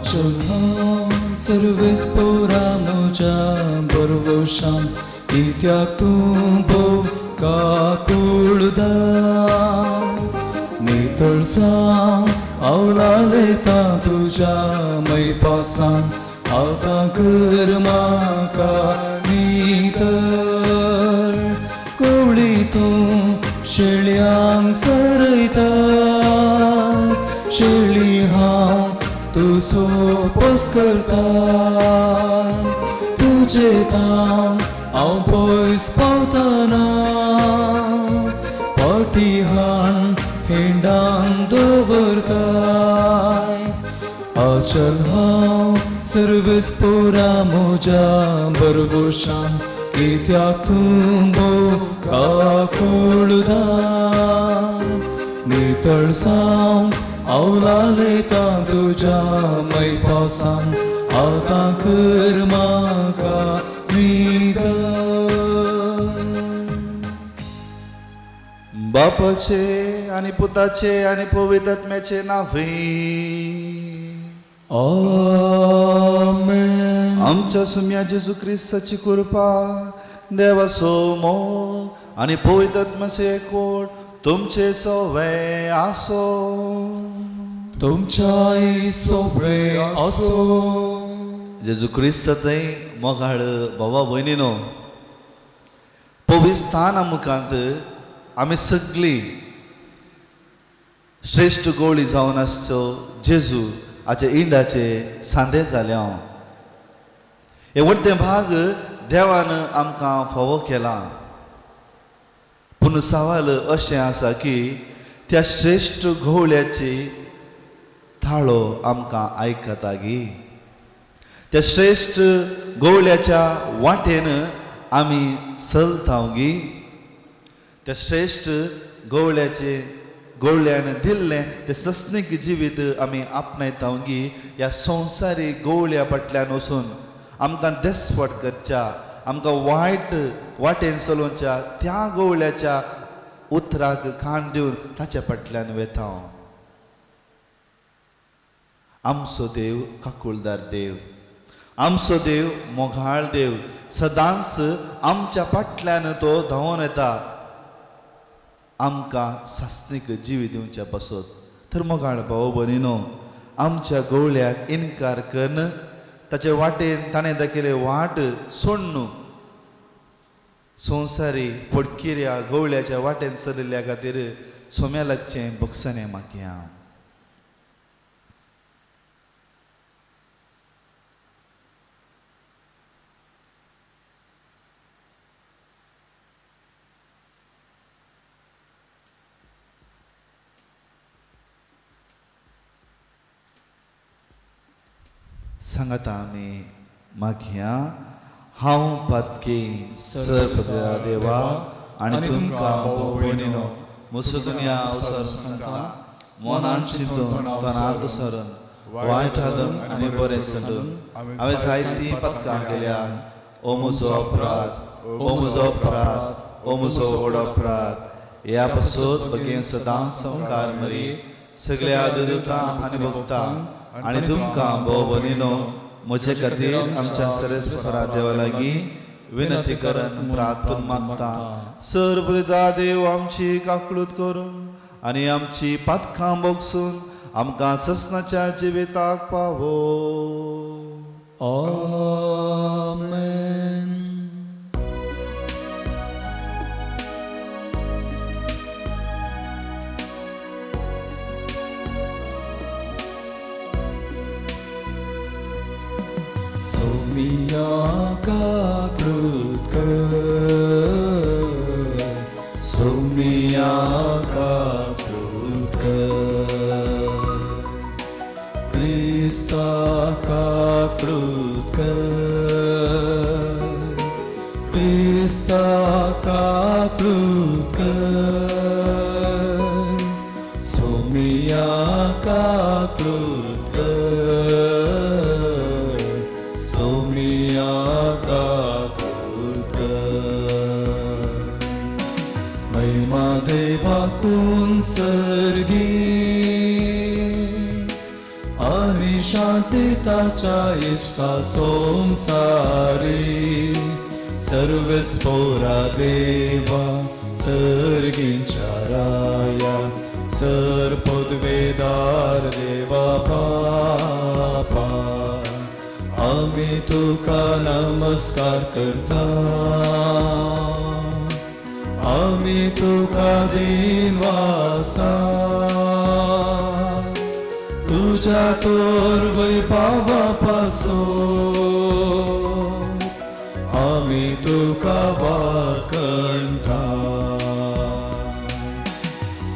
आचल सर्वेस पोरा म्हज्या बरवशान कित्याक तूं भोव काकुळदा नितळसाण आवलालेता तुज्या मैपासान आतां कर म्हाका नितळ कोवळी तूं शेळयांक सरयता शेळी हांव तूं सोपस करता तुजे तान हांव पयस पावतना पाटी हाण हेंडान दवरताय आचल हांव सर्वेस पोरा म्हज्या बरवशान कित्याक तूं भोव काकुळदा नितळसाण आवलालेता तुज्या मैपासान आतां कर म्हाका नितळ. बापाचे आनी पुताचे आनी पवित्र आत्म्याचे नांवे आमेन. आमच्या सुम्या जेजू क्रिस्ताची कृपा, देवाचो मोग आनी पवित्र आत्म्याचो एकवट तुमचे सवे आसो. तुमच्याय सोबळे आसो. जेजू क्रिस्त थंय मोगाळ भावा भयणीनो, पवित्र स्थाना मुखांत आमी सगळीं श्रेश्ठ गोळी जावन आसचो जेजू हाचे इंडाचे सांदे जाले. हे वड्डें भाग देवान आमकां फावो केला. पूण सवाल अशें आसा की त्या श्रेश्ठ घोवळ्याची थाळो आमकां आयकता गी? त्या श्रेश्ठ गोवळ्याच्या वाटेन आमी चलता गी? त्या श्रेश्ठ गोवळ्याचे गोवळ्यान दिल्लें तें सस्नीक जिवीत आमी आपणायता गी? ह्या संवसारी गोवळ्या फाटल्यान वचून आमकां देसफट करच्या, आमकां वायट वाटेन चलोवच्या त्या गोवळ्याच्या उतराक कान दिवन ताच्या फाटल्यान वेता. आमचो देव काकुळदार देव, आमचो देव मोगाळ देव, सदांच आमच्या फाटल्यान तो धांवून येता आमकां सासणीक जिवी दिवच्या पासत. तर मोगाळ भाव भयणीनो, आमच्या गोवळ्याक इनकार करून ताचे वाटेन ताणें दाखयले वाट सोडून संवसारी पडकिऱ्या गोवळ्याच्या वाटेन चलिल्ल्या खातीर सोम्या लागचें बक्षणें मागया. सांगता आमी मागया. हांव पातकी सर्व देवा आनी तुमकां भाव भयणीनो मुसुदुनिया अवसर सांगता मनान चिंतून तणांत सरून वायट हाडून आनी बरें सांडून हांवें जायतीं पदकां केल्या. ओ म्हजो अपराध, ओ म्हजो अपराध, ओ म्हजो व्हड अपराध. ह्या पासत भगेन सदांच संवकार मरी सगळ्या दुतांक आनी भक्तांक आनी तुमकां भाव भयणीनो म्हजे खातीर आमच्या सरेस्वरा देवा लागीं विनंती करून प्रार्थना मागता. सर्वदा देव आमची काकळूत करून आनी आमची पातकां बगसून आमकां ससनाच्या जिविताक पावो. आमेन. सोमिया काकृत कर, सोमिया काकृत कर, क्रिस्ता काकृत कर, क्रिस्ता काकृत कर, सोमिया काकृत कर, सोमिया काकृत कर. महिमा देवाकून सर्गी आनी शांती शांती ताच्या इश्टा संसारी सर्वेस्पोरा देवा सर्गींच्या राया सर पदवेदार देवा बापा आमी तुका नमस्कार करता आमी तुका दिनवासा तुझ्या तोर वैभावा पासून आमी तुका वाकणता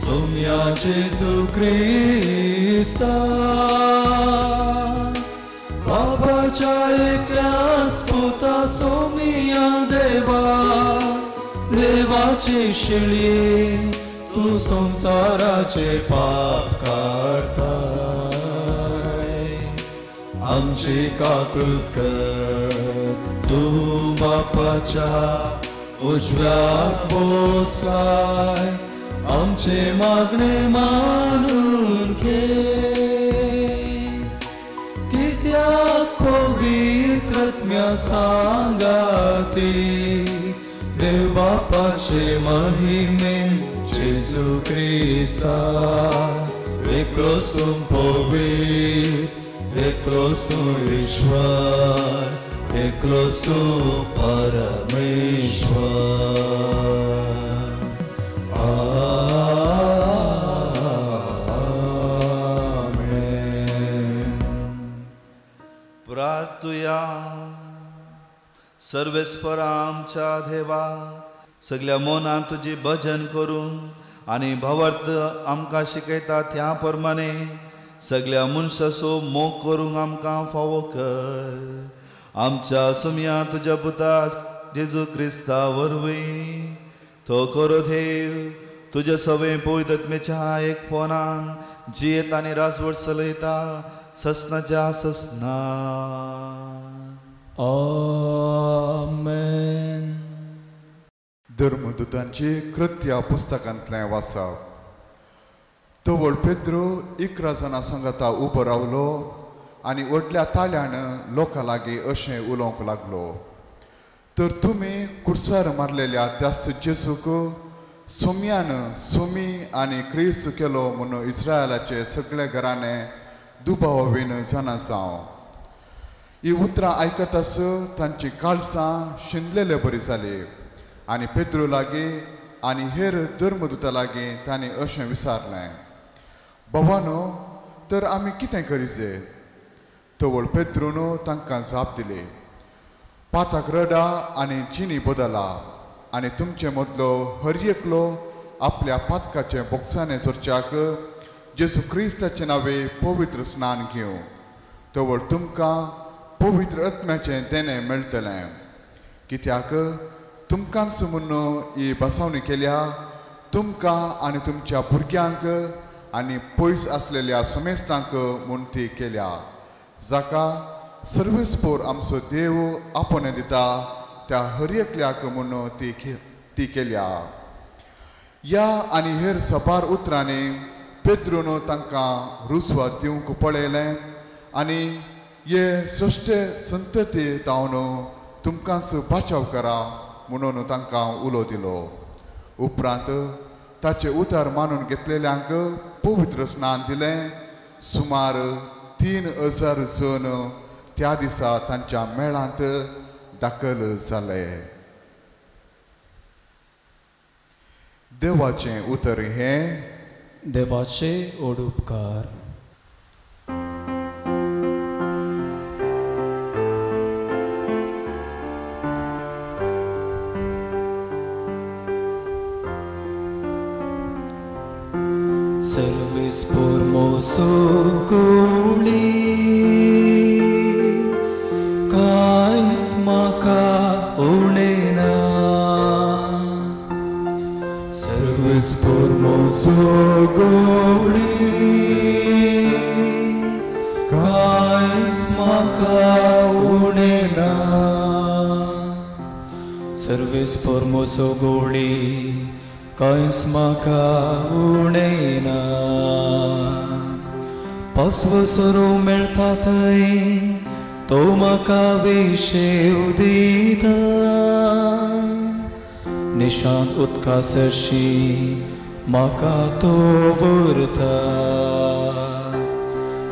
सोम्या जेजू क्रिस्ता बाबाच्या एकल्याच पुता सोमिया देवा देवाची शिळी तूं संवसाराचे पाप काडताय आमची काकूत कर तूं बापाच्या उजव्याक बसलाय आमचे मागणे मानून घे कित्याक पवित्र आत्म्या सांगाती देव बापाचे महिमे जेजू क्रिस्ता एकलोच तूं पवित्र एकलोच तूं ईश्वर एकलोच तूं परमेश्वर. आमेन. प्रार्थुया. सर्वेस्परा आमच्या देवा सगळ्या मनान तुजी भजन करून आनी भावार्थ आमकां शिकयता त्या प्रमाणे सगळ्या मनशाचो मोग करूंक आमकां फावो कर. आमच्या सुमया तुज्या पुता जेजू क्रिस्ता वरवीं तो खरो देव तुज्या सवय पवित्र आत्म्याच्या एकपणान जियेत आनी राजवट चलयता ससनाच्या ससना. आमेन. धर्मदूतांची कृत्या पुस्तकांतलें वाचप. तवळ पेद्रो 11 जाणां सांगाता उबो रावलो आनी व्हडल्या ताळ्यान लोकां लागीं अशें उलोवंक लागलो, तर तुमी कुर्सार मारलेल्या त्याच जेजूक सोम्यान सोमी आनी क्रिस्त केलो म्हूण इस्रायलाचे सगळे घराणे दुबावीन जाणा जावं. ही उतरां आयकतास तांची काळसां शिंदलेले बरी जाली आनी पेद्रो लागीं आनी हेर धर्मदूता लागीं तांणी अशें विचारलें, भावानो तर आमी कितें करीजे? तवळ पेद्रून तांकां जाप दिली, पाताक रडा आनी जिनी बदला आनी तुमचे मदलो हर एकलो आपल्या पातकाचे बोक्साने चोरच्याक जेजू क्रिस्ताचे नांवे पवित्र स्नान घेवं, तवळ तुमकां पवित्र आत्म्याचें देणें मेळटलें. कित्याक तुमकांच म्हूण ही बसावणी केल्या, तुमकां आनी तुमच्या भुरग्यांक आनी पयस आसलेल्या समेस्तांक म्हूण ती केल्या, जाका सर्वेस्पोर आमचो देव आपोवणें दिता त्या हर एकल्याक म्हूण ती केल्या. ह्या आनी हेर सबार उतरांनी पेद्रून तांकां रुजवात दिवंक पळयलें आनी हे सश्टे संतती तावन तुमकांच बाचाव करा म्हणून तांकां उलो दिलो. उपरांत ताचें उतर मानून घेतलेल्यांक पवित्र स्नान दिलें. सुमार 3000 जण त्या दिसा तांच्या मेळांत दाखल जाले. देवाचें उतर हें. देवाचे ओड उपकार. Servis formoso goli कांयच म्हाका उणें ना. Servis formoso goli कांयच म्हाका उणें ना. Servis formoso goli कांयच म्हाका उणें ना. पासवो सोरो मेळटा थंय तो म्हाका विशेव दिता. निशांत उदका सरशी म्हाका तो व्हरता.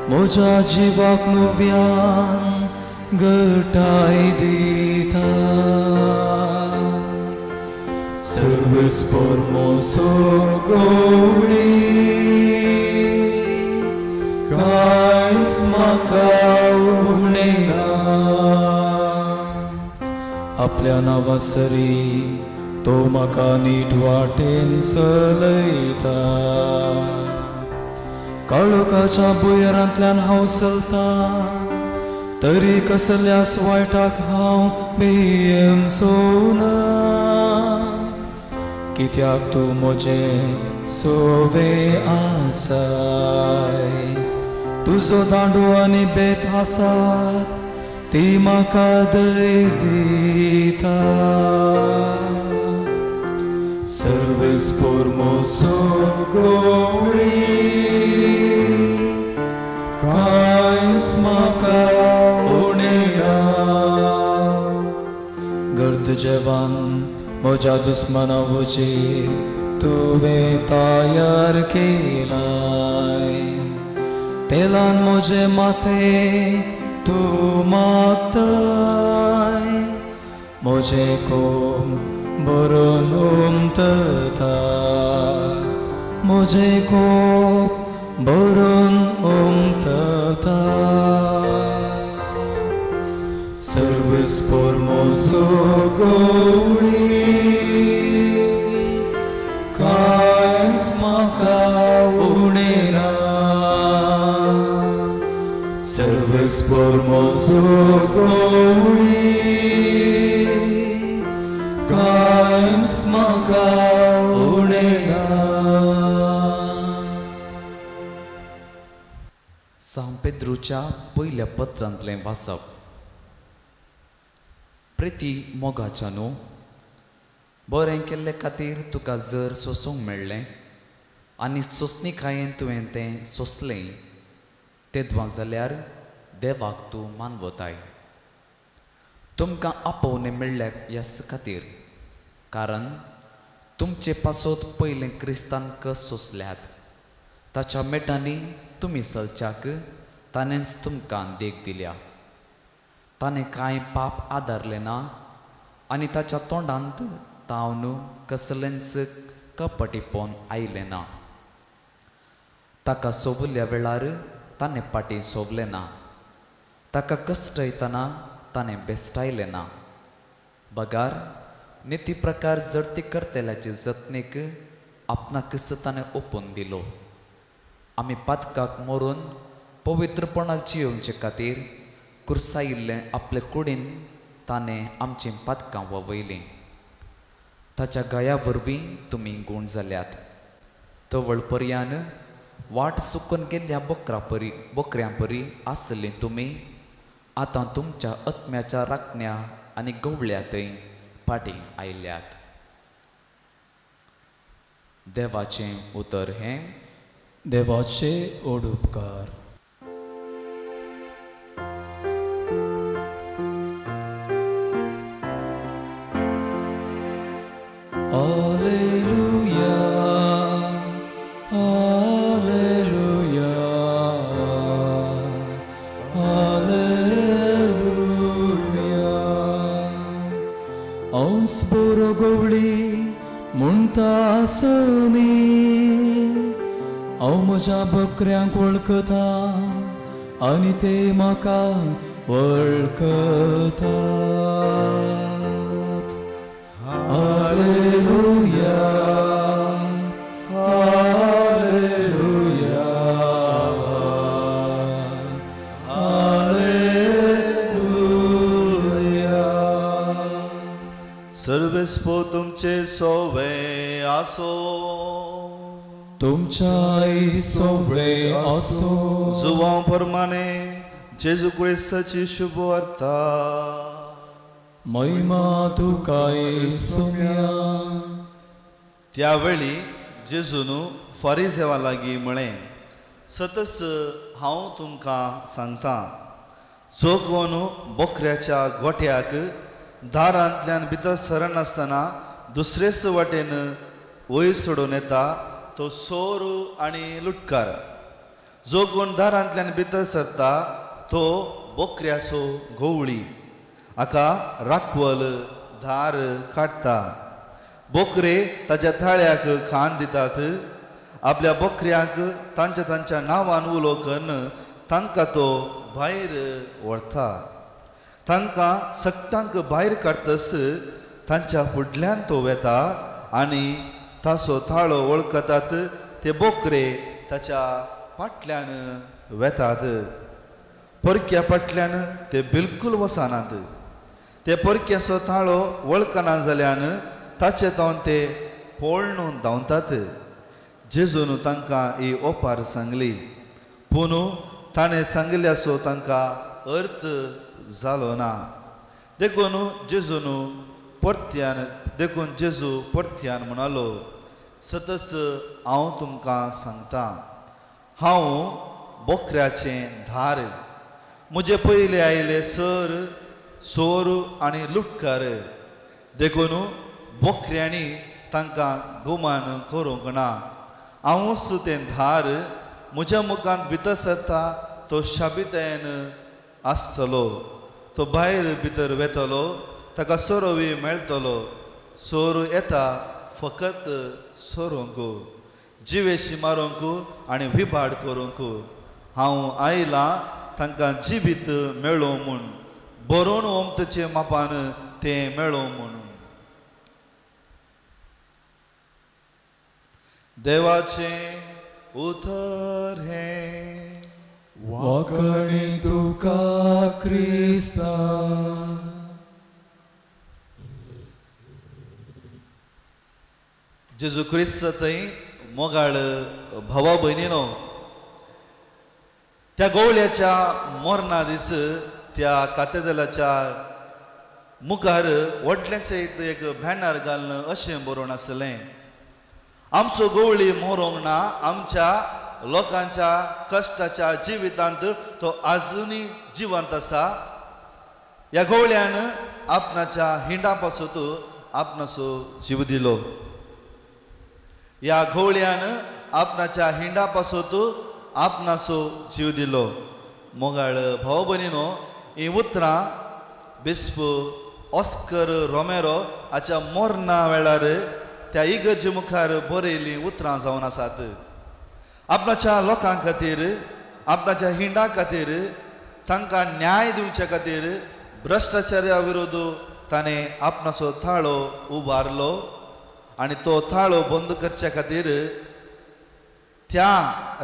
म्हज्या जिवाक नव्यान घटाय दिता. सर्वेस पोरमोसो गोवळी कांयच म्हाका उणें ना. आपल्या नांवा सरी तो म्हाका नीट वाटेन चलयता. काळोखाच्या भुंयरांतल्यान हांव चलतां तरी कसल्याच वायटाक हांव भियेवचो ना. कित्याक तूं म्हजें सोवे आसाय. तुजो दांडो आनी बेत आसात ती म्हाका धैर्य दिता. सर्वेस पोरमोसो गोवळी कांयच म्हाका उणें ना. गर्द जेवण म्हज्या दुस्मना वचीर तुवें तयार केलाय. तेलान म्हजें माथें तूं मागताय. म्हजें कोप भरून उमतता. म्हजें कोप भरून उमतता. सर्वेस पोरमोसो गोवळी कांयच म्हाका उणें ना. सर्वेस पोरमोसो गोवळी कांयच म्हाका उणें ना. सांव पेद्रूच्या पयल्या पत्रांतलें वाचप. प्रिती मोगाच्या न्हू, बरें केल्ले खातीर तुका जर सोसूंक मेळ्ळें आनी सोंसणीकायेन तुवें तें सोंसलें तेदवां जाल्यार देवाक तूं मानवताय. तुमकां आपोवणें मेळ्ळ्या ह्याच खातीर, कारण तुमचे पासत पयलें क्रिस्तान कस सोंसल्यात ताच्या मेटांनी तुमी चलच्याक ताणेंच तुमकां देख दिल्या. ताणें कांय पाप आदारलें ना आनी ताच्या तोंडांत तावन कसलेंच कपटीपण आयलें ना. ताका सोबल्या वेळार ताणें फाटीं सोबलें ना. ताका कश्टयतना ताणें बेस्टायलें ना. बगार निती प्रकार जडती करतल्याचे जतनेक आपणाकच ताणें ओपून दिलो. आमी पातकाक मरून पवित्रपणाक जियोवचे खातीर कुर्सायिल्लें आपले कुडीन ताणें आमचीं पातकां वळयलीं. ताच्या गाया वरवीं तुमी गूण जाल्यात. तवळ पर्यान वाट चुकून गेल्ल्या बोकऱ्यां परी आसलीं तुमी आतां तुमच्या आत्म्याच्या राखण्या आनी गवळ्या थंय फाटीं आयल्यात. देवाचें उतर हें. देवाचे ओड उपकार. Alleluia, Alleluia, Alleluia. हांवच बरो गवळी म्हणटा आसनी. हांव म्हज्या बकऱ्यांक वळखता आनी ते म्हाका वळखतात. Alleluia, Alleluia, Alleluia. सर्वेस पो तुमचे सोवे आसो. तुमच्याय सोवे आसो. जुवां प्रमाणे जेजू क्रिस्ताची शुभ वार्ता. महिमा तुका येसुम्या. त्यावेळी जेजून फारिजेवा लागीं म्हळें, सतस हांव तुमकां सांगता, जो कोण बोकऱ्याच्या गोठ्याक दारांतल्यान भितर सरनासतना दुसरेच वाटेन वयर सोडून येता तो सोर आनी लुटकार। जो कोण दारांतल्यान भितर सरता तो बोकऱ्याचो गवळी, हाका राखवल धार काडटा। बोकरे ताच्या थाळ्याक खान दितात, आपल्या बोकऱ्यांक तांच्या तांच्या नांवान उलो करून तांकां तो भायर व्हरता। तांकां सगटांक भायर काडटस तांच्या फुडल्यान तो वेता आनी ताचो थाळो वळखतात, ते बोकरे ताच्या फाटल्यान वेतात। परक्या फाटल्यान ते बिलकूल वचनात, ते परक्याचो थाळो वळखना जाल्यान ताचे तावन ते पळून धांवतात। जेजून तांकां ही ओपार सांगली, पूण ताणें सांगिल्ल्याचो तांकां अर्थ जालो ना। देखून जेजू परत्यान म्हणालो, सतस हांव तुमकां सांगता, हांव बोकऱ्याचें धार। म्हजे पयले आयले सर सोर आनी लुटकार, देखून बोकऱ्यांनी तांकां गुमान करूंक ना। हांवूच तें धार, म्हज्या मुखांत भितर सरता तो शाबितायेन आसतलो, तो भायर भितर वेतलो, ताका सोरोवी मेळटलो। सोर येता फकत सोरोंक, जिवेशी मारूंक आनी विभाड करूंक। हांव आयलां तांकां जिवीत मेळों म्हूण, बरोवन ओमतचे मापान तें मेळों म्हणून। देवाचें उतर हें। वाकणी तुका क्रिस्ता। जेजू क्रिस्त थंय मोगाळ भावा भयणीनो, त्या गोवळ्याच्या मरणा दीस त्या कातेदलाच्या मुखार व्हडलें सयत एक बॅनर घालून अशें बरोवन आसलें, आमचो गवळी मरोंक ना, आमच्या लोकांच्या कश्टाच्या जिवितांत तो आजुनूय जिवंत आसा। ह्या गवळ्यान आपणाच्या हिंडा पासून आपणाचो जीव दिलो, ह्या गवळ्यान आपणाच्या हिंडा पासून आपणाचो जीव दिलो। मोगाळ भाव भयणीनो, ही उतरां बिस्प ऑस्कर रोमेरो हाच्या मरणा वेळार त्या इगर्जे मुखार बरयल्लीं उतरां जावन आसात। आपणाच्या लोकां खातीर, आपणाच्या हिंडा खातीर, तांकां न्याय दिवचे खातीर भ्रश्टाचारा विरोध ताणें आपणाचो थाळो उबारलो आनी तो थाळो बंद करचे खातीर त्या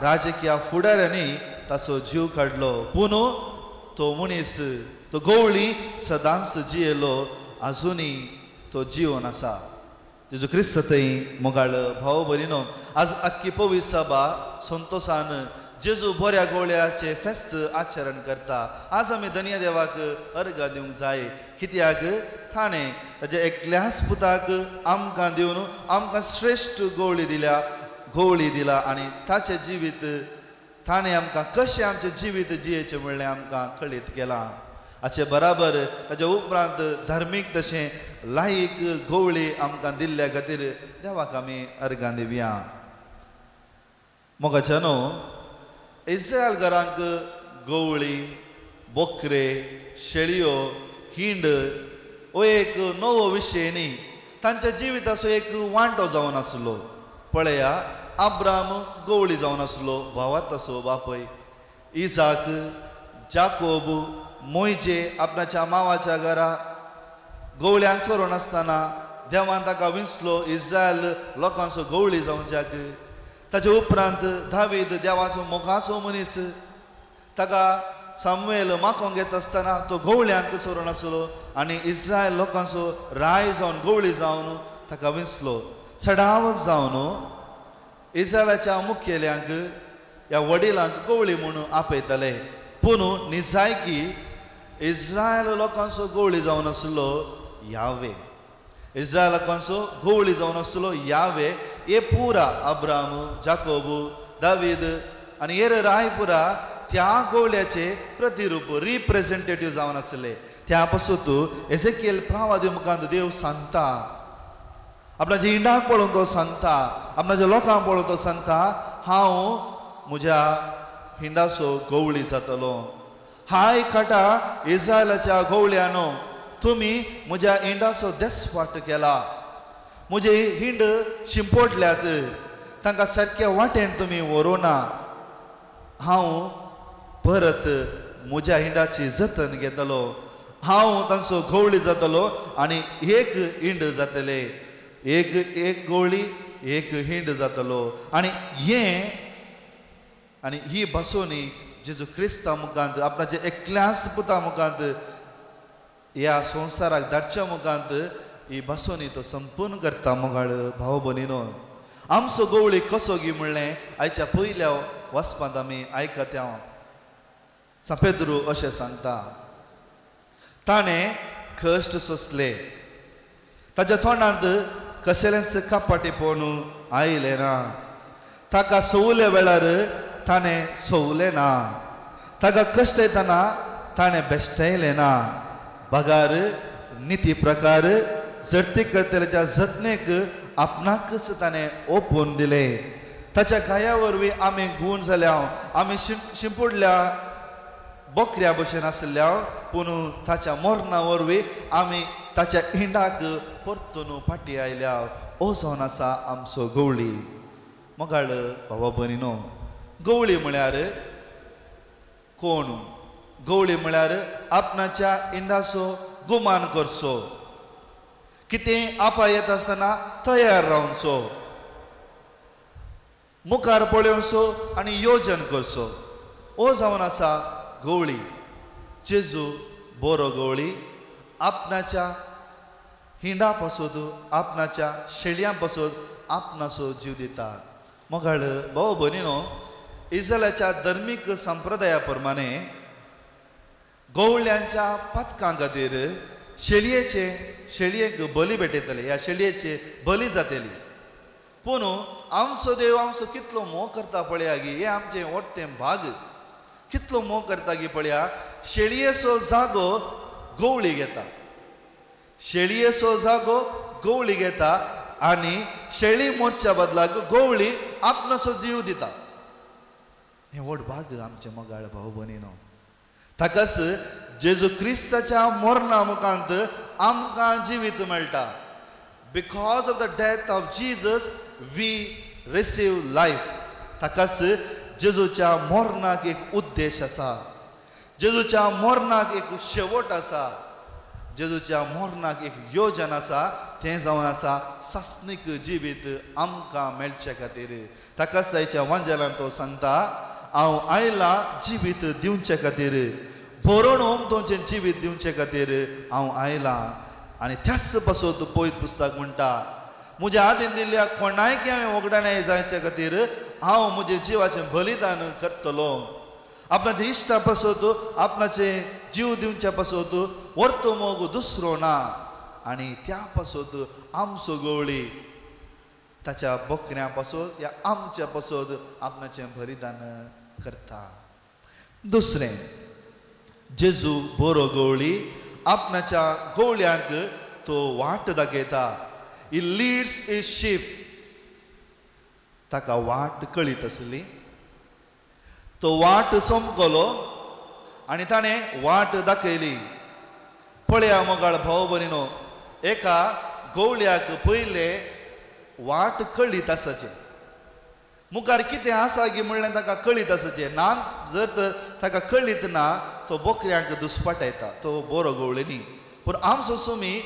राजकीय फुडाऱ्यांनी ताचो जीव काडलो। पूण तो मनीस, तो गवळी सदांच जियेलो, आजुनूय तो जिवन आसा। जेजू क्रिस्त थंय मोगाळ भाव भयणीनो, आज आख्खी पवित्र सभा संतोसान जेजू बऱ्या गोवळ्याचें फेस्त आचरण करता। आज आमी धनया देवाक अर्गां दिवंक जाय, कित्याक ताणें ताच्या एकल्याच पुताक आमकां दिवन आमकां श्रेश्ठ गवळी दिल्या, गवळी दिला आनी ताचें जिवीत ताणें आमकां कशें आमचें जिवीत जियेचें म्हणलें आमकां कळीत केलां। हाचे बराबर ताच्या उपरांत धार्मीक तशें लायक गवळी आमकां दिल्ल्या खातीर देवाक आमी अर्गां दिवया। मोगाच्या न्हू, इस्रायल घरांक गवळी, बोकरे, शेळयो, हिंड हो एक नवो विशय न्ही, तांच्या जिविताचो एक वांटो जावन आसलो। पळया, आब्राम गवळी जावन आसलो, भावात आसो बापय, इजाक, जाकोब, मोयजे आपणाच्या मावाच्या घरा गवळ्यांक सोरोन आसतना देवान ताका विंचलो इस्रायल लोकांचो गवळी जावच्याक। ताचे उपरांत दावीद देवाचो मोगाचो मनीस, ताका सामुएल माकोंक येता आसतना तो गवळ्यांक सोरोन आसलो आनी इस्रायल लोकांचो राय जावन गवळी जावन ताका विंचलो। सडावत जावन इस्रायलाच्या मुखेल्यांक ह्या वडिलांक गवळी म्हणून आपयताले, पूण निजायकी इस्रायल लोकांचो गवळी जावन आसलो यावे, इस्रायल लोकांचो गवळी जावन आसलो यावे। हे पुरा अब्राम, जाकोब, दावीद आनी हेर रायपुरा त्या गोवल्याचे प्रतिरूप रिप्रेझेंटेटीव जावन आसले. त्या पासून एजेकियल प्रावादी मुखांत देव सांगता, आपणाच्या इंडाक पळोवन तो सांगता, आपणाच्या लोकांक पळोवन तो सांगता, हांव म्हज्या हिंडाचो गवळी जातलो. हाय काटा इस्रायलाच्या गवळ्यानो, तुमी म्हज्या हिंडाचो देसवाट केला, म्हजे हिंड शिंपोडल्यात, तांकां सारक्या वाटेन तुमी व्हरूना. हांव परत म्हज्या हिंडाची जतन घेतलो, हांव तांचो गवळी जातलो आनी एक हिंड जातले, एक एक गवळी एक हिंड जातलो. आनी हें आनी ही भासोनी जेजू क्रिस्ता मुखांत आपणाचे एकल्याच पुता मुखांत ह्या संवसाराक धाडच्या मुखांत ही भासोनी तो संपूर्ण करता. मोगाळ भाव भयणीनो, आमचो गवळी कसो गी म्हणलें आयच्या पयल्या वाचपांत आमी आयकता. सांपेद्रू अशें सांगता, ताणें कश्ट सोंसले, ताच्या तोंडांत कसलेंच कपाटीपण आयलें ना, ताका सोवल्या वेळार ताणें सोवलें ना, ताका कश्ट येतना ताणें बेश्टायलें ना, बगार निती प्रकार जडती करतल्याच्या जतनेक आपणाकच ताणें ओपून दिलें. ताच्या घाया वरवीं आमी गूण जाल्या, आमी शिंपुडल्या बकऱ्या भशेन आसल्या, पूण ताच्या मरणा वरवीं आमी ताच्या हिंडाक परतून फाटी आयल्या. ओ जावन आसा आमचो गवळी. मोगाळ भावा भयणीनो, गवळी म्हळ्यार कोण? गवळी म्हळ्यार आपणाच्या इंडाचो गुमान करचो, कितें आपा येता आसतना तयार रावचो, मुखार पळोवचो आनी योजन करचो. ओ जावन आसा गवळी. जेजू बरो गवळी आपणाच्या हिंडा पासत, आपणाच्या शेळयां पासत आपणाचो जीव दिता. मोगाळ भाव भयणीनो, इस्रायलाच्या धर्मीक संप्रदाया प्रमाणे गवळ्यांच्या पातकां खातीर शेळयेचे शेळयेक बली भेटयतले, ह्या शेळयेचे बली जातली. पूण आमचो देव आमचो कितलो मोग करता पळया गी, हें आमचें वट्टें भाग. कितलो मोग करता गी पळया, शेळयेचो जागो गवळी घेता, शेळयेचो जागो गवळी घेता आनी शेळी मोरच्या बदलाक गवळी आपणाचो जीव दिता. हें व्हड भाग आमचें मोगाळ भाव भयणीनो. ताकाच जेजू क्रिस्ताच्या मरणा मुखांत आमकां जिवीत मेळटा. Because of the death of Jesus we receive life. ताकाच जेजूच्या मरणाक एक उद्देश आसा, जेजूच्या मरणाक एक शेवट आसा, जेजूच्या मरणाक एक योजन आसा, तें जावन आसा सासणीक जिवीत आमकां मेळचे खातीर. ताकाच आयच्या वांजेलान तो सांगता, हांव आयला जिवीत दिवचे खातीर, भरोण ओमतोचें जिवीत दिवचे खातीर हांव आयला. आनी त्याच पासत पयत पुस्तक म्हणटा, म्हज्या हातीन दिल्ल्या कोणायकी हांवें वगडाणे जायचे खातीर हांव म्हजें जिवाचें बलिदान करतलो. आपणाचे इश्टा पासत, आपणाचे जीव दिवच्या पासत व्हरतो मोग दुसरो ना. आनी त्या पासत आमचो गवळी ताच्या बकऱ्यां पासत या आमच्या पासत आपणाचें बलिदान करता. दुसरें, जेजू बरो गवळी आपणाच्या गवळ्यांक तो वाट दाखयता. He leads his sheep. ताका वाट कळीत आसली, तो वाट समकलो आनी ताणें वाट दाखयली. पळया मोगाळ भाव भयणीनो, एका गवळ्याक पयले वाट कळीत आसाचें, मुखार कितें आसा गी म्हणलें ताका कळीत आसाचें ना. जर तर ताका कळीत ना तो बकऱ्यांक दुस्पाटायता, तो बरो गवळी न्ही. पूण आमचो सुमी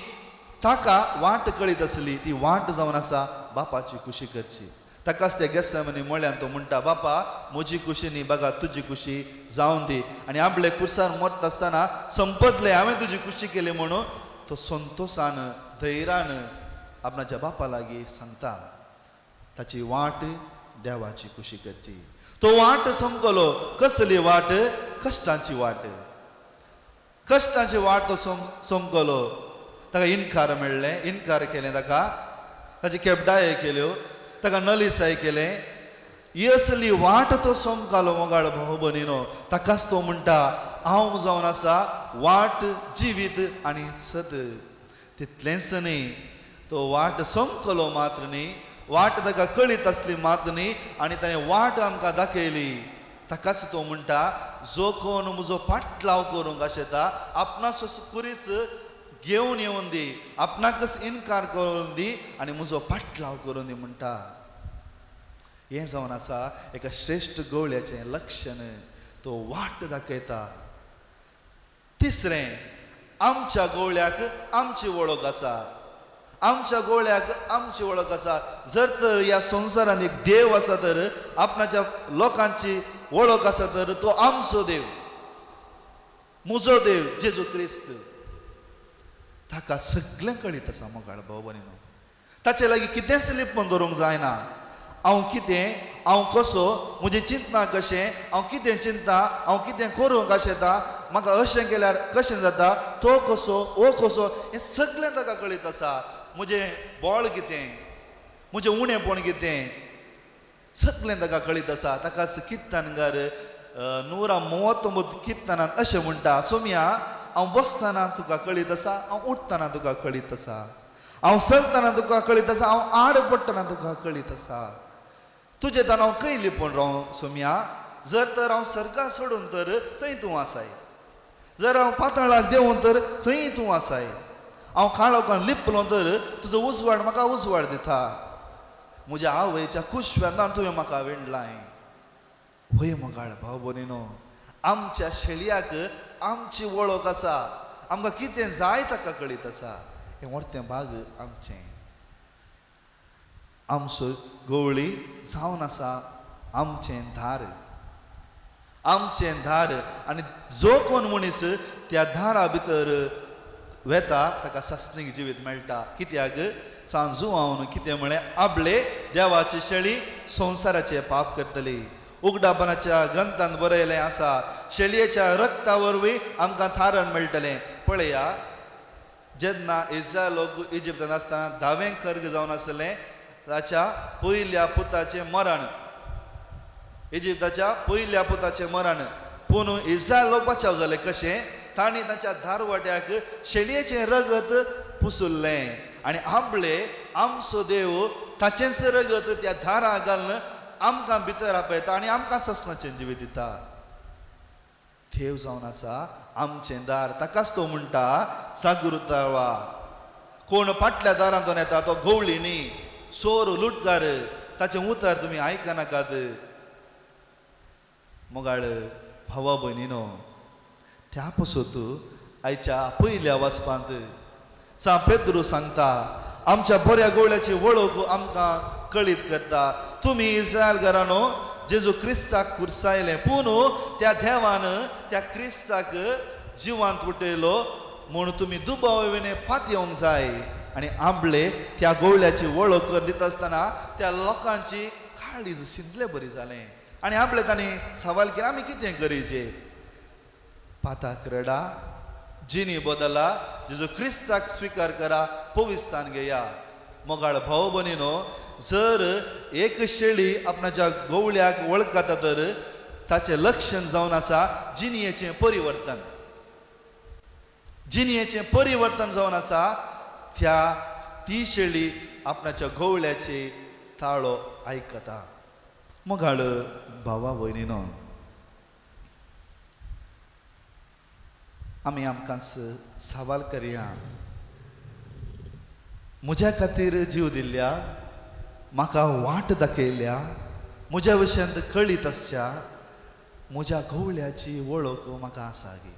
ताका वाट कळीत आसली, ती वाट जावन आसा बापाची खुशी करची. ताकाच त्या गेस्तामनी म्हळ्यान तो म्हणटा, बापा म्हजी खुशी न्ही बागा तुजी खुशी जावन दी. आनी आपले कुसार मरता आसतना संपतलें हांवें तुजी खुशी केली म्हणून तो संतोशान धैर्यान आपणाच्या बापा लागीं सांगता. ताची वाट देवाची खुशी करची. तो वाट समकलो. कसली वाट? कश्टांची वाट. कश्टांची वाट तो समकलो. ताका इनकार मेळ्ळें, इनकार केलें ताका, ताची केपडाय केल्यो, ताका नलिसाय केलें. ही असली वाट तो सोमकालो मोगाळ भाव भयणीनो. ताकाच तो म्हणटा हांव जावन आसा वाट, जिवीत आनी सत. तितलेंच न्ही, तो वाट सोमकलो मात्र न्ही, वाट ताका कळीत आसली मात्र न्ही, आनी ताणें वाट आमकां दाखयली. ताकाच तो म्हणटा जो कोण म्हजो पाटलाव करूंक आशेता आपणाचो कुरीस घेवन येवन दी, आपणाकच इनकार करून दी आनी म्हजो पाटलाव करून दी म्हणटा. हें जावन आसा एका श्रेश्ठ गवळ्याचें लक्षण, तो वाट दाखयता. तिसरें, आमच्या गवळ्याक आमची वळख आसा. आमच्या गवळ्याक आमची वळख आसा. जर तर ह्या संवसारांत एक देव आसा तर आपणाच्या लोकांची वळख आसा तर तो आमचो देव, म्हजो देव जेजू क्रिस्त. ताका सगळें कळीत आसा मोगाळ भाव भयणीनो. ताचे लागीं कितेंच लिपून दवरूंक जायना. हांव कितें, हांव कसो, म्हजें चिंतना कशें, हांव कितें चिंता, हांव कितें करूंक आशेता, म्हाका अशें केल्यार कशें जाता, तो कसो, ओ कसो, हें सगळें ताका कळीत आसा. म्हजें बळ कितें, म्हजें उणेपण कितें, सगळें ताका कळीत आसा. ताका किर्तनकार 139 किर्तनांत अशें म्हणटा, सोम्या हांव बसतना तुका कळीत आसा, हांव उठतना तुका कळीत आसा, हांव चलतना तुका कळीत आसा, हांव आड पडटना तुका कळीत आसा. तुजें तान हांव खंय लिपून रावूं सोम्या? जर तर हांव सर्गां सोडून तर थंय तूं आसाय, जर हांव पातळाक देंवून तर थंय तूं आसाय, हांव काळोखान लिपलो तर तुजो उजवाड म्हाका उजवाड दिता. म्हज्या आवयच्या कुशव्यांत तुवें म्हाका विणलाय. वय मोगाळ भाव भयणीनो, आमच्या शेळयाक आमची वळख आसा, आमकां कितें जाय ताका कळीत आसा. हें व्हडतें भाग आमचें. आमचो गवळी जावन आसा आमचें धार, आमचें धार. आनी जो कोण मनीस त्या धारा भितर वेता ताका सासणीक जिवीत मेळटा. कित्याक सांजू कितें म्हळें, आपले देवाची शेळी संवसाराचे पाप करतली. उगडापणाच्या ग्रंथान बरयलें आसा, शेळयेच्या रक्ता वरवीं आमकां थारण मेळटलें. पळया, जेन्ना इस्रायल लोक इजिप्तान आसतना धावें खर्ग जावन आसलें, ताच्या पयल्या पुताचें मरण, इजिप्ताच्या पयल्या पुताचें मरण. पूण इस्रायल लोक बचाव जाले कशें? तांणी ताच्या दारवाट्याक शेळयेचें रगत पुसुल्लें आनी आपले आमचो देव ताचेंच रगत त्या दारा घालून आमकां भितर आपयता आनी आमकां ससनाचें जिवीत दिता. देव जावन आसा आमचें दार. ताकाच तो म्हणटा सागुरतावा. कोण फाटल्या दारांतून येता तो गवळी न्ही, चोर लुटकार, ताचें उतर तुमी आयकनाकात. मोगाळ भावा भयणीनो, त्या पसत आयच्या पयल्या वाचपांत सांत पेद्रू सांगता आमच्या बऱ्या गवळ्याची वळख आमकां कळीत करता. तुमी इस्रायल घरानो जेजू क्रिस्ताक कुर्सायलें, पूण त्या देवान त्या क्रिस्ताक जिवांत उठयलो म्हूण तुमी दुबाव विणे पातयेवंक जाय. आनी आंबले त्या गवळ्याची वळख कर दिता आसतना त्या लोकांची काळीज शिंदले बरी जालें आनी आंबले तांणी सवाल केलें, आमी कितें करीचे? पाताक रडा, जिनी बदला, जेजू क्रिस्ताक स्विकार करा, पविस्तान घेया. मोगाळ भाव भयणीनो, जर एक शेळी आपणाच्या गवळ्याक वळखता तर ताचें लक्षण जावन आसा जिणयेचें परिवर्तन. जिणयेचें परिवर्तन जावन आसा त्या ती शेळी आपणाच्या गवळ्याची ताळो आयकता. मोगाळ भावा भयणीनो, आमी आमकां सवाल करया, म्हज्या खातीर जीव दिल्ल्या, म्हाका वाट दाखयल्या, म्हज्या विशयांत कळीत आसच्या म्हज्या गवळ्याची वळख म्हाका आसा गी?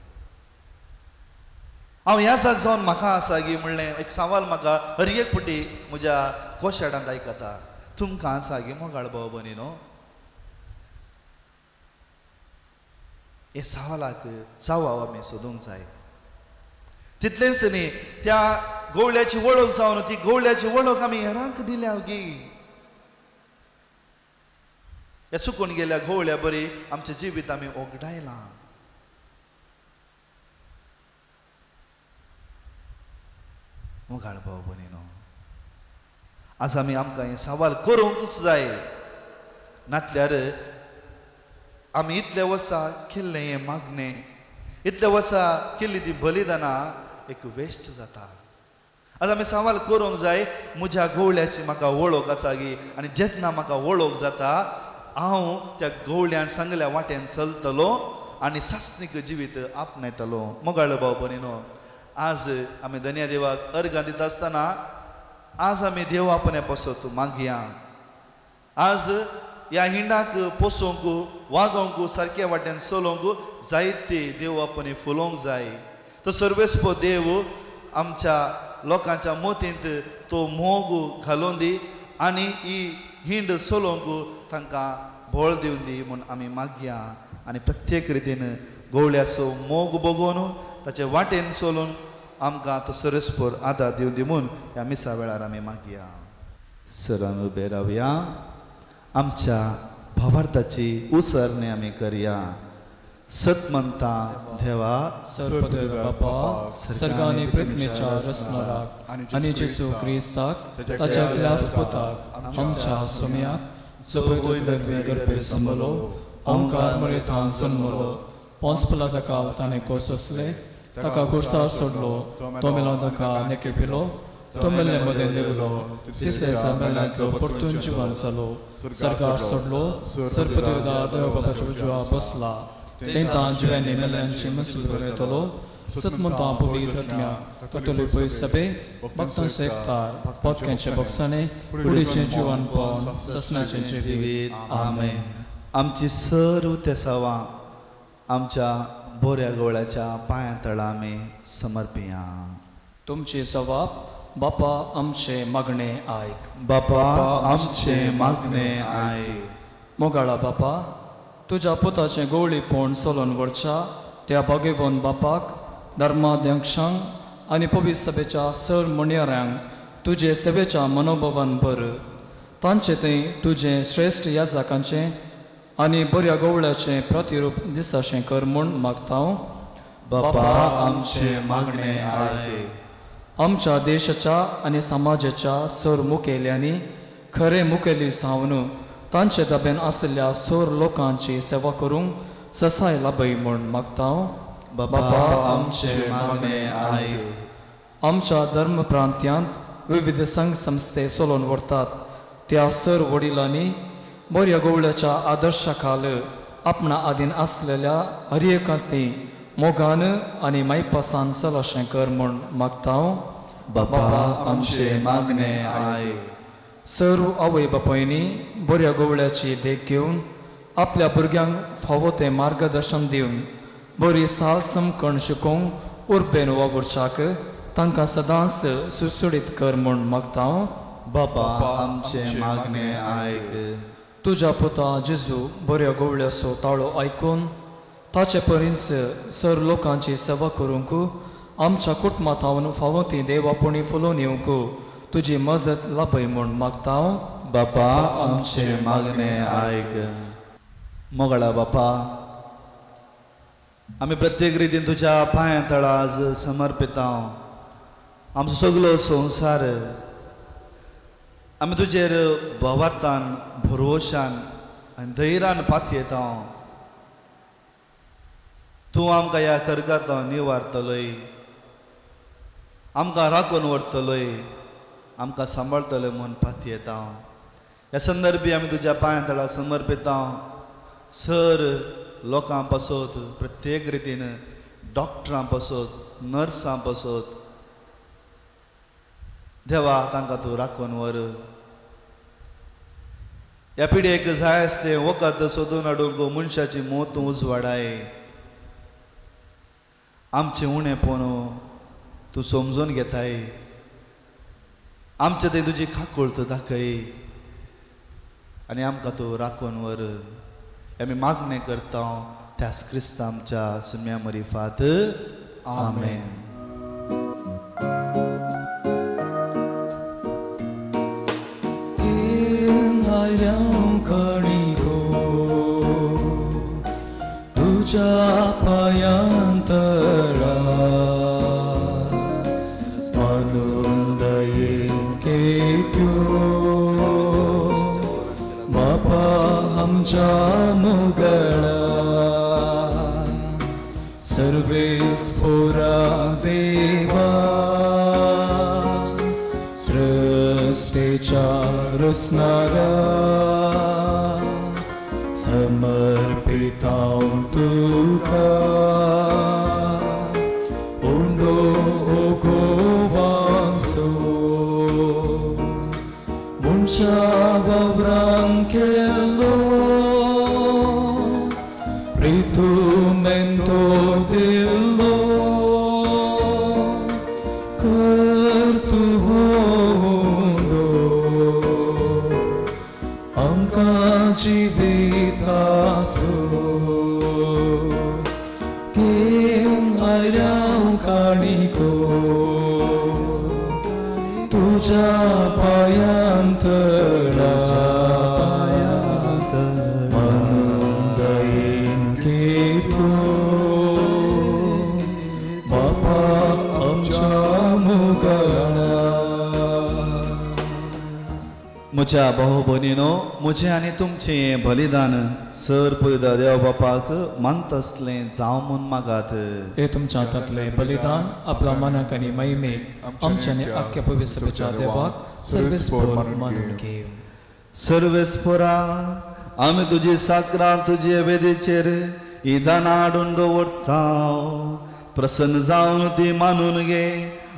हांव ह्या जाग जावन म्हाका आसा गी म्हणलें एक सवाल म्हाका हर एक फावटी म्हज्या कोशाडांत आयकता. तुमकां आसा गी मोगाळ भाव भयणीनो? हे सवालाक जवाब आमी सोदूंक जाय. तितलेंच न्ही, त्या गवळ्याची वळख जावन ती गवळ्याची वळख आमी हेरांक दिल्या गी? ह्या चुकून गेल्या गवळ्या बरी आमचें जिवीत आमी ओगडायलां. मोगाळ भाव भयणीनो, आज आमी आमकां हें सवाल करूंकच जाय. नातल्यार आमी इतले वर्सां केल्लें हें मागणें, इतले वर्सां केल्ली ती बलिदानां एक वेस्ट जाता. आतां आमी सवाल करूंक जाय, म्हज्या गवळ्याची म्हाका वळख आसा गी? आनी जेन्ना म्हाका वळख जाता हांव त्या गवळ्यान सांगल्या वाटेन चलतलो आनी सासणीक जिवीत आपणायतलो. मोगाळ भाव भयणीनो, आज आमी धन्या देवाक अर्गां दिता आसतना आज आमी देव आपणे पासत मागया. आज ह्या हिंडाक पोसोवंक, वागोवंक, सारक्या वाटेन चलोवंक जायते देव आपणे फुलोवंक जाय. तो सर्वेस्पो देव आमच्या लोकांच्या मतींत तो मोग घालून दी आनी ही हिंड चलोवंक तांकां बळ दिवन दी म्हूण आमी मागया. आनी प्रत्येक रितीन गवळ्याचो मोग बगोवन ताचे वाटेन चलून आमकां तो सरस्पर आदार दिवन दी म्हूण ह्या मिसा वेळार आमी मागया. सरान उबे रावया, आमच्या भावार्थाची उसरणी आमी करया. सतमंता देवा, सर्वदेवा सर्गानी पृथ्वीच्या रचणाराक आनी जेजू क्रिस्ताक ताच्या ग्लासपुताक आमच्या सोम्याक जो पयलो गर्भे समलो ओंकार मरेतान जन्मलो पोंसपला ताका ताणें कोससले ताका खुर्सार सोडलो तो मेलो ताका नेके पिलो तो मेल्ले मदें देवलो तिसऱ्या दिसा मेल्ल्यांतलो परतून जिवन जालो सरकार सोडलो सर्पदेवता देव बाबाच्या उजव्या बसला तेंतां जिव्यांनी मेल्ल्यांची मनसूल बरयतलो सतमंता पवित्र आत्म्या कथोलीक सभे भक्तांचो एकतार पोतक्यांचे बक्षाणे कुडीचें जिवन पवन ससनाचें जिवीत. आमेन. आमची सर्व तेसावां आमच्या बोऱ्या गवळ्याच्या पांयां तळा आमी समर्पिया. तुमची सवाब बापा आमचे मागणे आयक. बापा आमचे मागणे आयक. मोगाळा बापा, तुज्या पुताचें गवळीपण चलोवन व्हरच्या त्या भाग्यवंत बापाक, धर्माध्यक्षांक आनी पवित्र सभेच्या सर म्हणयाऱ्यांक तुजे सेवेच्या मनोभवान भर. तांचे थंय तुजें श्रेश्ठ याजकांचें आनी बऱ्या गवळ्याचें प्रतिरूप दिसाशें कर म्हूण मागता. बापा आमचे मागणे आयक. आमच्या देशाच्या आनी समाजाच्या सर मुखेल्यांनी खरें मुखेली जावन तांचे दाब्यान आशिल्ल्या सोर लोकांची सेवा करूंक ससाय लाभय म्हूण मागता. बापा आमचे मागणे आयक. आमच्या धर्म प्रांत्यांत विविध संघ संस्थे चलोवन व्हरतात त्या सर वडिलांनी बऱ्या गवळ्याच्या आदर्शा खाल आपणा आदीन आसलेल्या हर एकांती मोगान आनी मायपासान चलाशें कर म्हूण मागता. बापा आमचे मागणे आयक. सर्व आवय बापायनी बऱ्या गवळ्याची देख घेवन आपल्या भुरग्यांक फावो तें मार्गदर्शन दिवन बरी साल समकण शिकोवंक उर्बेन वावुरच्याक तांकां सदांच सुडसुडीत कर म्हूण मागता. बापा आमचे मागणे आयक. तुज्या पुता जेजू बऱ्या गवळ्याचो ताळो आयकून ताचे परींच सर लोकांची सेवा करूंक आमच्या कुटुंबांत फावो ती देवापणी फुलोवन येवंक तुजी मजत लाभय म्हूण मागता. बापा आमचे मागणे आयक. मोगाळा बापा, आमी प्रत्येक रितीन तुज्या पांयां तळा आज समर्पिता. आमचो सगलो संवसार आमी तुजेर भावार्थान, भरवशान आनी धैर्यान पातयेता. तूं आमकां ह्या खर्गांत निवारतलोय, आमकां राखून व्हरतलोय, आमकां सांबाळतलोय म्हूण पातयेता. ह्या संदर्भी आमी तुज्या पांयां तळा समर्पिता. सर लोकां पासत प्रत्येक रितीन डॉक्टरां पासत, नर्सां पासत देवा तांकां तूं राखून व्हर. ह्या पिढयेक जाय आसलें वखद सोदून हाडूंक मनशाची मोत तूं उजवाडाय. आमचें उणेपण तूं समजून घेताय, आमचें थंय तुजी काकूळत दाखय आनी आमकां तूं राखून व्हर. आमी मागणें करता त्याच क्रिस्ता आमच्या सुम्या मरिफात. आमेन. तुझ्या पायांतरा आनंदयेन केत्यो बापा आमच्या मुगळा सर्वेस्पोरा देवा सृष्टेच्या रचणारा समर्पितां तुका उंडो गोवासो मनशा वावरान केलो रितुमेंतो दिलो कर तूं उंडो आमकां जिवितासो घेवन आयल्या काणिको तुज्या पांयांत मानून दयेन घे तूं बापा आमच्या मुगळा. म्हज्या भाव भयणीनो, म्हजें आनी तुमचें बलिदान सर पयदा देव बापाक मानतासलें जावं म्हूण मागात. हे तुमच्या हातांतलें बलिदान आपल्या मनाक आनी महिमेक आमच्या आनी आख्या पवित्रच्या देवाक सर्वेस्पोर मानून घे. सर्वेस्पोरा, आमी तुजी साकरां तुजे वेदीचेर ही दानां हाडून दवरता. प्रसन्न जावन ती मानून घे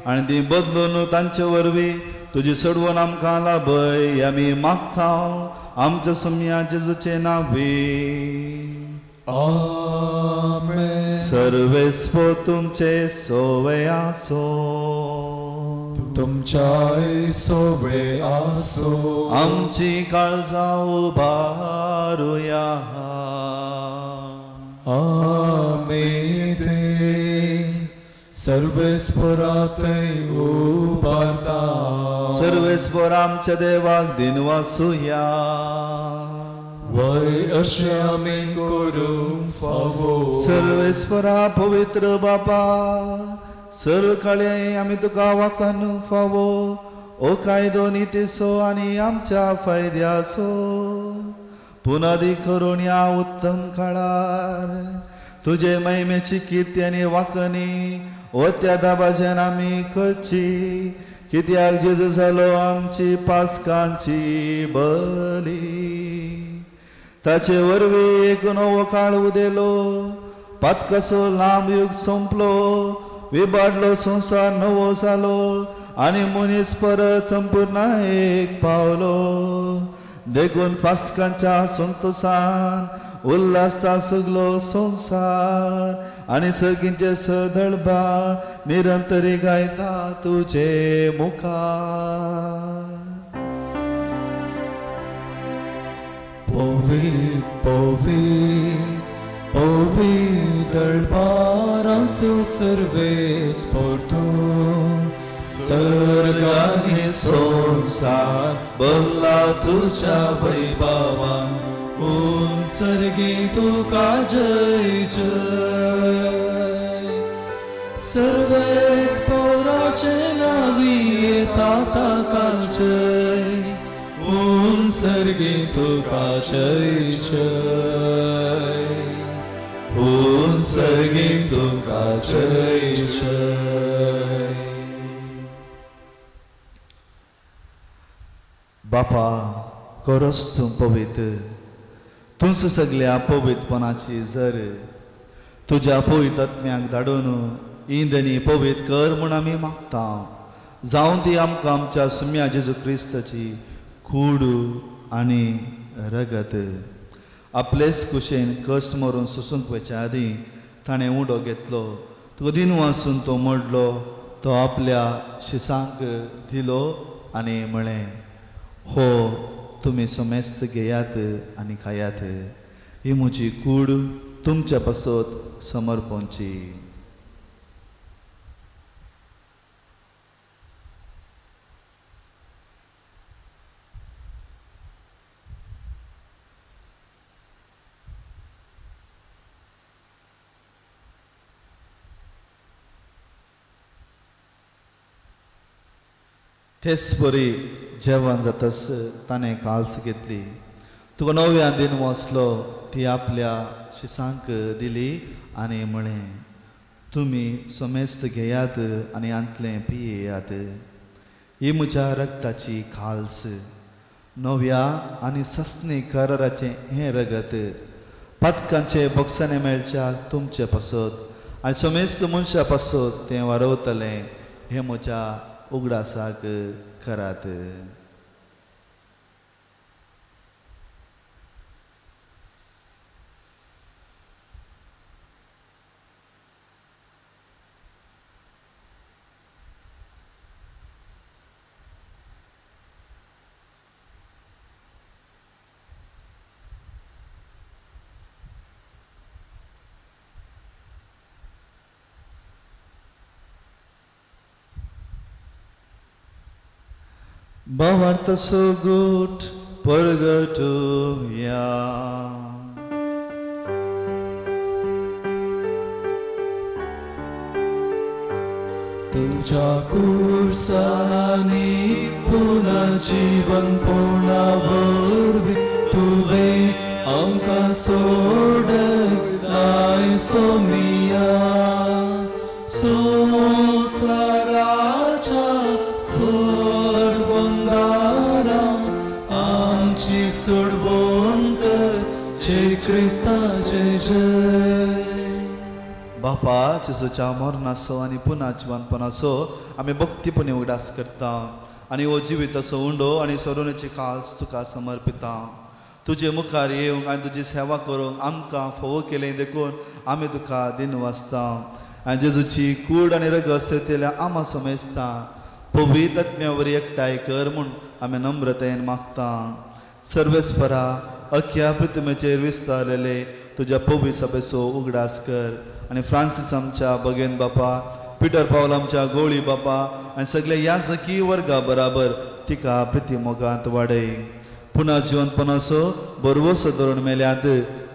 आनी ती बदलून तांचे वरवीं तुजी सोडवण आमकां लाभय आमी मागता आमच्या सुम्या जेजूचे नांवे. आमेन. सर्वेस्पोर तुमचे सोवे आसो. तुमच्याय सोवे आसो. आमची काळजां उबारुया. आमी ते सर्वेस्पोरा थंय उबारता. सर्वेस्पोर आमच्या देवाक दिनवासुया. वय अशें आमी करूंक फावो. सर्वेस्पोरा पवित्र बापा, सर्व काळे आमी तुका वाकन फावो ओ कायदो नितीचो आनी आमच्या फायद्याचो पुनादी करून ह्या उत्तम काळार तुजे महिमेची किर्ती आनी वाकणी ओ त्या दाबाज्यान आमी करची कित्याक जेजू जालो आमची पास्कांची बली. ताचे वरवीं एक नवो काळ उदेलो, पातकाचो लांब युग सोंपलो, विबाडलो संवसार नवो जालो आनी मनीस परत संपूर्ण एक पावलो. देखून पास्कांच्या संतोसान उल्हासता सगलो संवसार आनी सगळींचे सदळबा निरंतरी गायता तुजे मुखार. पवित्र पवित्र पवित्र दळबारांचो सर्वेस्पोर तूं सर्गांनी संवसार भरला तुज्या वैभवान उंच सर्गी तुका जय जय. सर्वेस्पोराचे नांवी येता ताका जय उंच सर्गी तुका जय जय उंच सर्गी तुका जय जय. बापा खरोच तूं पवित्र, तुमच सगल्या पवित्रपणाची जर तुज्या पवित्र आत्म्याक धाडून इंदनी पवित्र कर म्हूण आमी मागता. जावं ती आमकां आमच्या सुम्या जेजू क्रिस्ताची कूड आनी रगत. आपलेच कुशेन कश्ट मरून सोसूंक वचच्या आदीं ताणें उडो घेतलो, तो दिन वाचून तो मोडलो, तो आपल्या शिसांक दिलो आनी म्हळें, हो तुमी समेस्त घेयात आनी खायात, ही म्हजी कूड तुमच्या पासत समर्पणची. तेच परी जेवण जातस ताणें काल्स घेतली, तुका नव्या दिन वसलो ती आपल्या शिसांक दिली आनी म्हळें, तुमी समेस्त घेयात आनी हांतलें पियेयात. ही म्हज्या रक्ताची खाल्स, नव्या आनी सस्नी कराराचें हें रगत पातकांचे बोक्साने मेळच्या तुमचे पासत आनी समेस्त मनशा पासत तें वारवतलें. हें म्हज्या उगडासाक करात. भावार्थ सोगूट परगटुया. तुझ्या कुर्सानी पुनर्जीवन पूर्ण वरवीं तुवें आमकां सोडलाय सोमिया. संवसाराच्या सोडवंदारा आमची सोडवण कर, जय क्रिस्ताचे जय. बापा जेजूच्या मरणाचो आनी पुना जिवनपणाचो आमी भक्तीपणी उगडास करता आनी हो जिविताचो उंडो आनी सरोवणेची खास तुका समर्पिता. तुजे मुखार येवंक आनी तुजी सेवा करूंक आमकां फावो केलें देखून आमी तुका दिनवासता. आनी जेजूची कूड आनी रगत सेवतेल्या आमा समेजता पवित्र आत्म्या वरी एकठांय कर म्हूण आमी नम्रतायेन मागता. सर्वेस्परा अख्ख्या पृथ्वीचेर विस्तारलेले तुज्या पवित्र सभेचो उगडास कर आनी फ्रांसीस आमच्या बगेन बापा, पिटर पावल आमच्या गोळी बापा आनी सगल्या याजकी वर्गा बराबर तिका प्रिती मोगांत वाडय. पुनः जिवनपणाचो बरवसो धरून मेल्यात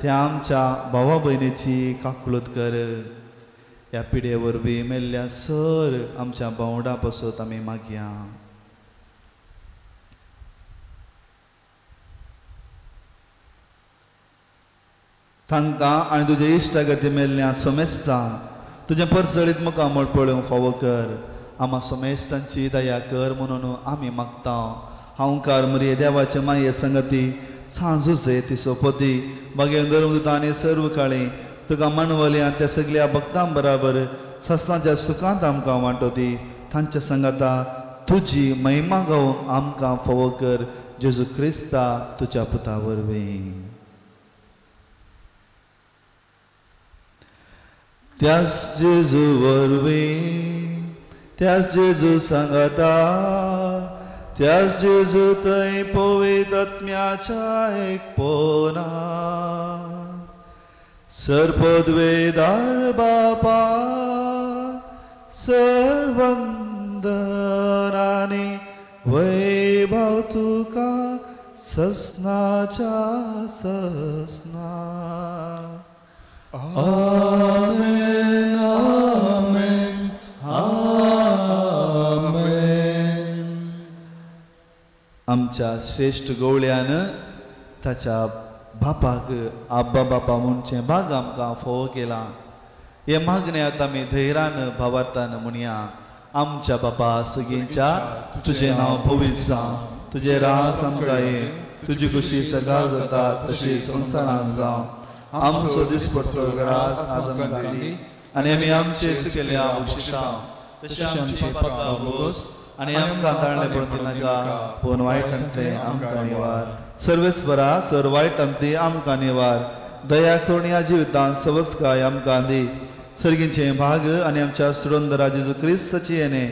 त्या आमच्या भावा भयणीची काकळूत कर. ह्या पिडये वरवीं मेल्ल्या सर आमच्या भावंडा पासत आमी मागया. तांकां आनी तुजे इश्टागती मेल्ल्या सोमेस्ता तुजें परसळीत मुखामळ पळोवंक फावो कर. आमा सोमेस्तांची दया कर म्हणून आमी मागता. हांवकार मरिये देवाचे माये संगती सांजुजे ती सोपती बागेवन धर्मदूत आनी सर्व काळी तुका मानवली आनी त्या सगल्या भक्तां बराबर सस्नाच्या सुखांत आमकां वांटो दी. तांच्या संगाता तुजी महिमा गावंक आमकां फावो कर, जेजू क्रिस्ता तुज्या पुता वरवीं. त्याच जेजू वरवीं, त्याच जेजू सांगाता, त्याच जेजू थंय पवित्र आत्म्याच्या एकपणान सर्पद्वेदार बापा सर्वंदनानी वैभव तुका ससनाच्या ससना. आमेन आमेन आमेन. आमच्या श्रेश्ठ गवळ्यान ताच्या बापाक आब्बा बापा म्हणचें भाग आमकां फोव केलां. हे मागणें आतां आमी धैर्यान भावार्थान म्हणया. आमच्या बापा सगळींच्या तुजें नांव पवित्र जावं, तुजें राज आमकां ये, तुजी खुशी सदां जाता तशी संवसारांत जावं. आमचो दिसपडचो ग्रास आज आमकां दी आनी आमी आमचे सुकेल्या बक्षिता तशें आमची पातकां भोगोस आनी आमकां ताळणें पडूं नाका, पूण वायटांतलें आमकां निवार. सर्वेस्परा सर वायटांतली आमकां निवार. दया करून ह्या जिवितांत सवस्काय आमकां दी. सर्गीचें भाग आनी आमच्या सुरंदरा जेजू क्रिस्ताची येणे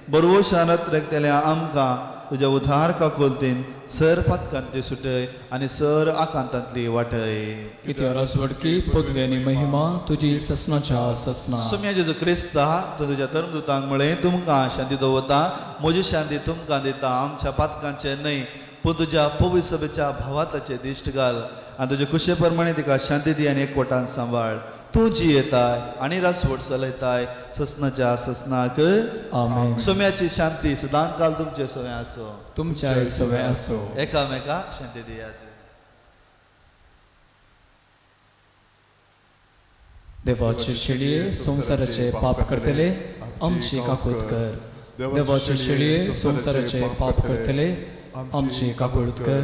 बरवशानत रकतल्या आमकां तुज्या उधार काकुलतीन सर पातकांतली सुटय आनी सर आकांतांतली वाटय. कित्याक राजवडकी पदवी आनी महिमा तुजी ससनाच्या ससना. सोम्या जेजू क्रिस्ता तूं तुज्या धर्मदूतांक म्हळें, तुमकां शांती दवरता, म्हजी शांती तुमकां दिता. आमच्या पातकांचें न्हय पूण तुज्या पवित्र सभेच्या भावाताचें दिश्ट घाल आनी तुजे खुशे प्रमाणे तिका शांती दी आनी एकवटान सांबाळ. तूं जियेताय आनी रासवट चलयताय ससनाच्या ससनाक. आमेन. सोम्याची शांती सदांकाल तुमचे सवें आसो, तुमच्या सवें आसो. एकामेका शांती दियात. देवाचे शेळये संवसाराचे पाप करतले आमची काकूत कर. देवाचे शेळये संवसाराचे पाप करतले आमची काकूत कर.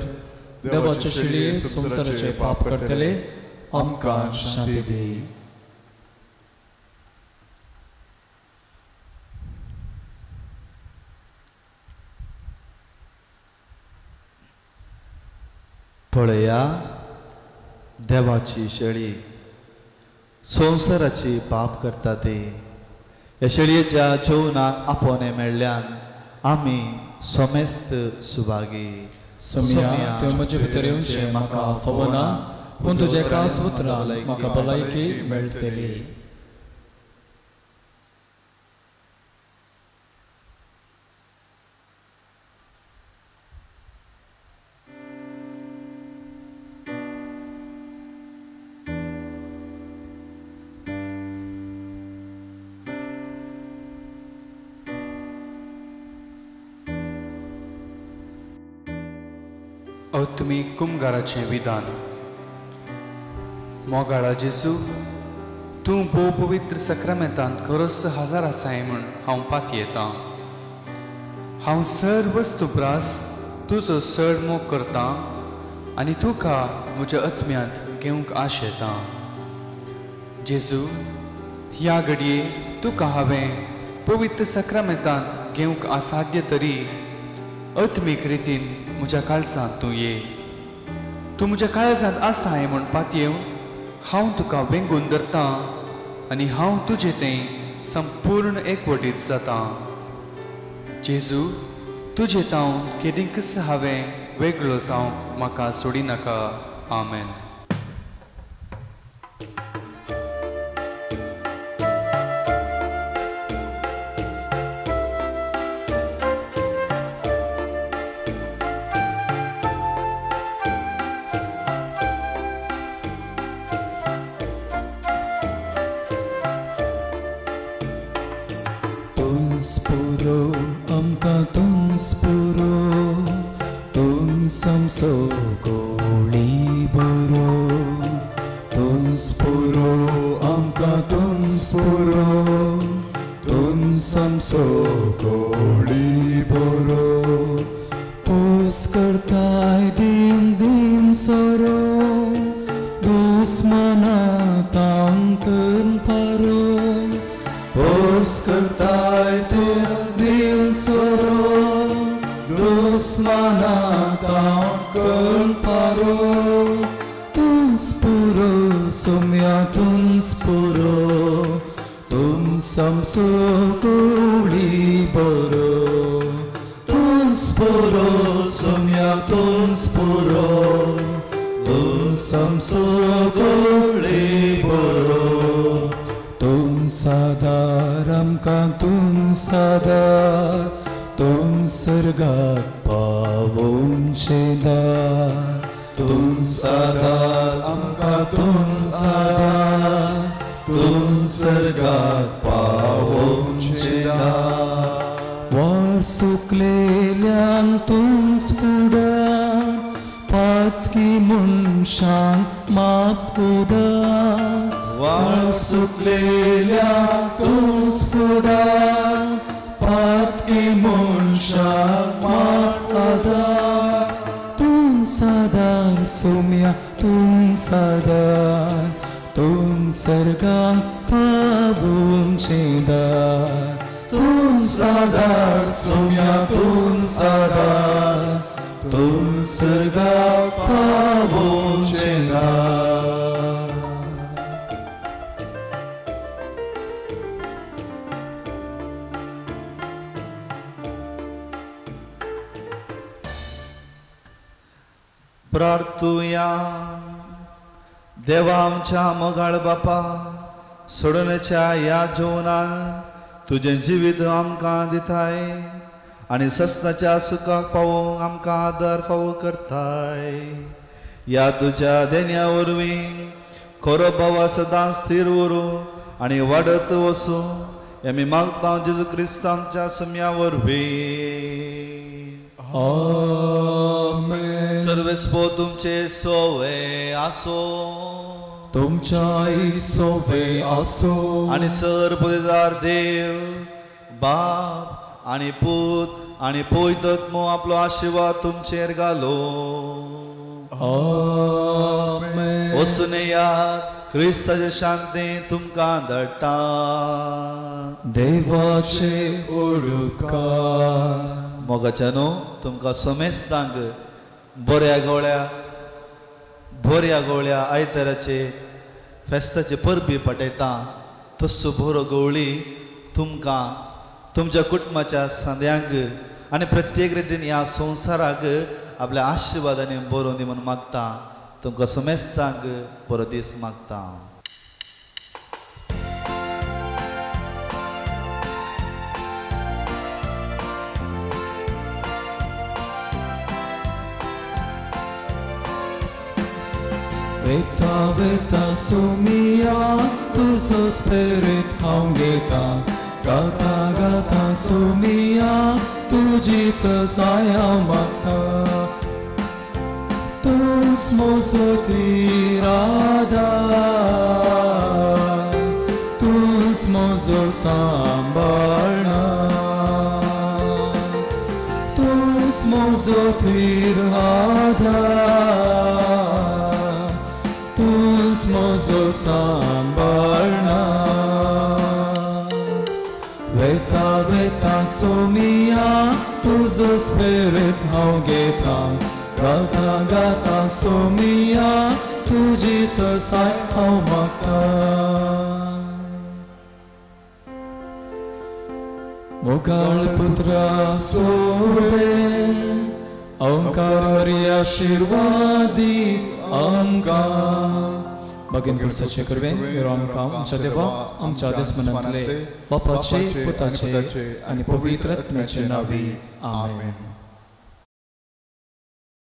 देवाचे शेळये संवसाराचे पाप करतले आमकां शांती दी. पळया देवाची शेळी संवसाराची पाप करता ती. ह्या शेळयेच्या जेवणाक आपोवणें मेळ्ळ्यान आमी समेस्त सुभागी. सोम्या तुवें म्हजे भितर येवचें म्हाका फावना, पूण तुज्या एका उतरान म्हाका भलायकी मेळटली. आत्मीक कुमगाराचें विधान. मोगाळा जेजू, तूं भोव पवित्र सक्रामेंतांत खरोच हजार आसाय म्हूण हांव पातयेतां. हांव सर वस्तू प्रास तुजो चड मोग करतां आनी तुका म्हज्या आत्म्यांत घेवंक आशेतां. जेजू, ह्या घडये तुका हांवें पवित्र सक्रामेंतांत घेवंक असाध्य तरी आत्मीक रितीन म्हज्या काळजांत तूं ये. तूं म्हज्या काळजांत आसाय म्हूण पातयेवन हांव तुका वेंगून धरतां आनी हांव तुजें तें संपूर्ण एकवटीत जातां. जेजू, तुजें तांव केदींकच हांवें वेगळो जावंक म्हाका सोडिनाका. आमेन. प्रार्थुया. देवा आमच्या मोगाळ बापा, सोडण्याच्या ह्या जेवणान तुजें जिवीत आमकां दिताय आनी सस्नाच्या सुखाक पावोवंक आमकां आदार फावो करताय. ह्या तुज्या देण्या वरवीं खरो भावा सदां स्थीर उरूं आनी वाडत वसूं हें आमी मागता जेजू क्रिस्त आमच्या सुम्या वरवीं. आमेन. सर्वेस्पो तुमचे सोवे आसो. तुमच्याय सोवे आसो. आनी सर पवित्र देव बाप आनी पूत आनी पवित्र आत्मो आपलो आशिर्वाद तुमचेर घालो. आमेन. वचून येयात, क्रिस्ताचे शांती तुमकां धाडटा. देवाचे उडकार. मोगाच्यानो, तुमकां समेस्तांक बऱ्या गोळ्या आयताराचे फेस्ताचे परबी पाठयता. तस्सो बरो गवळी तुमकां तुमच्या कुटुंबाच्या सांद्यांक आनी प्रत्येक रितीन ह्या संवसाराक आपल्या आशिर्वादांनी बरोवन दी म्हूण मागता. तुमकां समेस्तांक बरो दीस मागता. वेता वेता सोमिया तुजो स्पिरीत हांव घेता. गाता गाता सोमिया तुजी ससाय हांव मागता. तूंच म्हजो तिरादा, तूंच म्हजो सांबाळणा, तूंच म्हजो थीर आधार, तूंच म्हजो सांबाळणा. वेता वेता सोमिया तुजो स्पिरीत हांव घेता. गाता गाता सोमिया तुजी ससाय हांव मागता. मोगाळ पुत्रा सोवे ओंकार आशिर्वादी आमकां. बागेन पुरसाचे करवेन मेरो आमकां आमच्या देवा आमच्या दुस्मनांतले बापाचे पुताचे आनी पवित्र आत्म्याचे नांवी. आमेन.